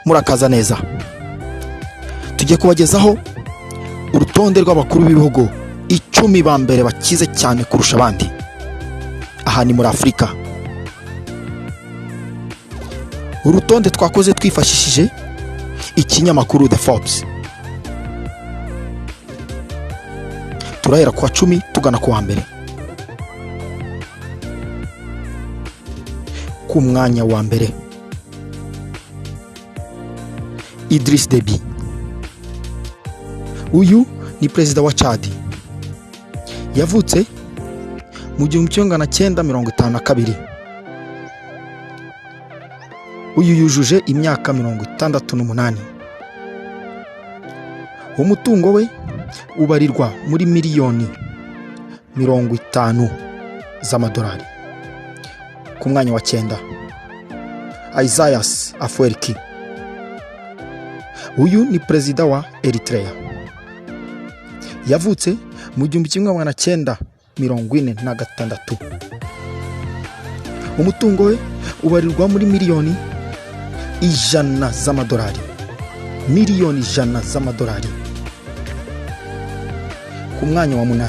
Murakaza neza. Tugiye kubagezaho urutonde rw'abakuru b'ibihugu 10 ba mbere bakize cyane kurusha abandi. Aha ni muri Afurika. Urutonde twakoze twifashishije ikinyamakuru The Forbes. Turahera ku wa 10 tugana ku wa mbere. Ku mwanya wa mbere, Idriss Deby. Uyu ni perezida wa Chad. Yavutse mu 1952. Uyu yujuje imyaka 68. Umutungo we ubarirwa muri miliyoni 50 z'amadolari. Ku mwanya wa 9, Isaias Afwerki. Uyu ni perezida wa Eritrea. Yavutse mu 1946. Umutungo we ubarirwa muri miliyoni 100 z'amadolari. Miliyoni 100 z'amadolari. Ku mwanya wa 8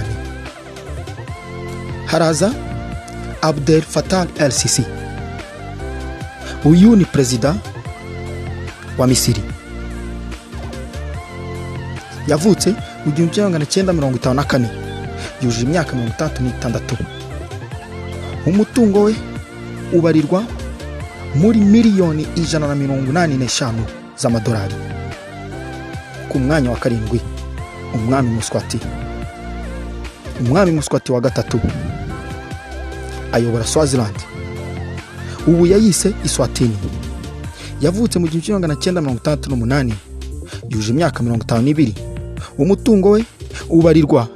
haraza Abdel Fattah el-Sisi. Uyu ni perezida wa Misiri. Yavutse mu 1954, yujuje imyaka 66. Umutungo we ubarirwa muri miliyoni 185 z'amadolari. Ku mwanya wa 7, Umwami Muswati. Umwami Muswati wa 3 ayobora Swaziland. Ubu yayise Iswatini. Yavutse mu 1968, yujuje imyaka 52. Umutungo we ubarirwa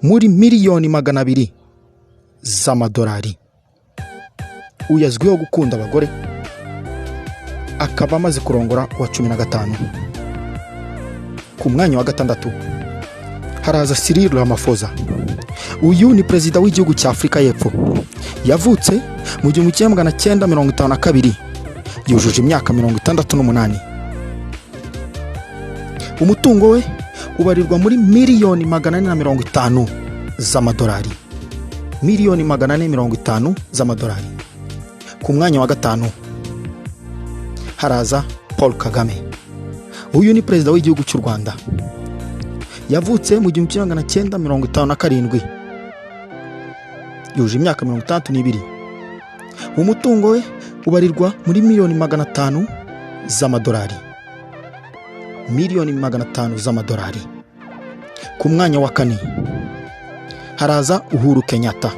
muri miliyoni 200 z'amadolari. Uyu azwiho gukunda abagore, akaba amaze kurongora uwa 15. Ku mwanya wa 6 haraza Cyril Ramaphosa. Uyu ni perezida w'igihugu cya Afurika y'Epfo. Yavutse mu 1952, yujuje imyaka 68. Umutungo we ubarirwa muri miliyoni 450 z'amadolari. Miliyoni 450 z'amadolari. Ku mwanya wa 5 haraza Paul Kagame. Uyu ni perezida w'igihugu cy'u Rwanda. Yavutse mu 1957, yujuje imyaka 62. Umutungo we ubarirwa muri miliyoni 500 z'amadolari. Miliyoni 500 z'amadolari. Ku mwanya wa 4 haraza Uhuru Kenyatta.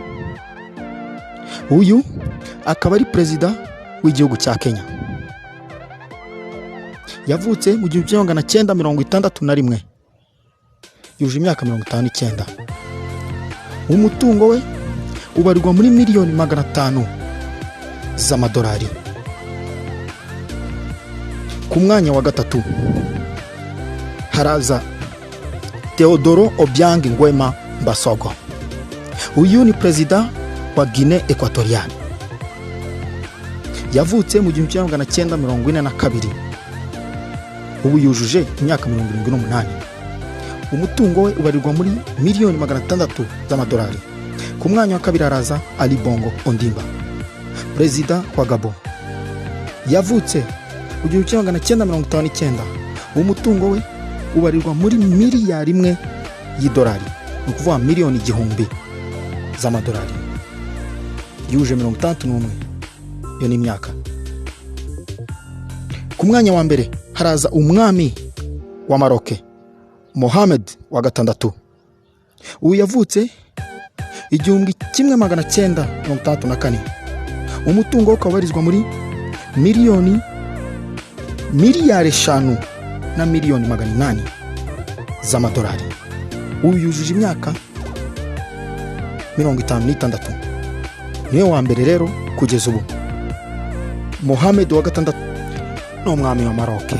Uyu akaba ari perezida w'igihugu cya Kenya. Yavutse mu 1961, yujuje imyaka 59. Umutungo we ubarirwa muri miliyoni 500 z'amadolari. Ku mwanya wa 3 haraza Teodoro Obiang Nguema Mbasogo. Uyu ni perezida wa Guinea Equatoriale. Yavutse mu 1942, ubu yujuje imyaka 78. Umutungo we ubarirwa muri miliyoni 600 z'amadolari. Ku mwanya wa 2 haraza Ali Bongo Ondimba, perezida wa Gabon. Yavutse mu 1959. Umutungo we ubarirwa muri miliyari 1 y'idolari, ni ukuvuga miliyoni 1000 z'amadolari. Yuje 61, iyo ni imyaka. Ku mwanya wa mbere haraza umwami wa Maroc, Mohamed wa 6. Uyu yavutse 1964. Umutungo we ukaba ubarizwa muri miliyari 5 na miliyoni 800 z'amadolari. Uyu yujuje imyaka 56. Niwe wa mbere rero kugeza ubu. Mohamed wa 6 ni umwami wa Maroc.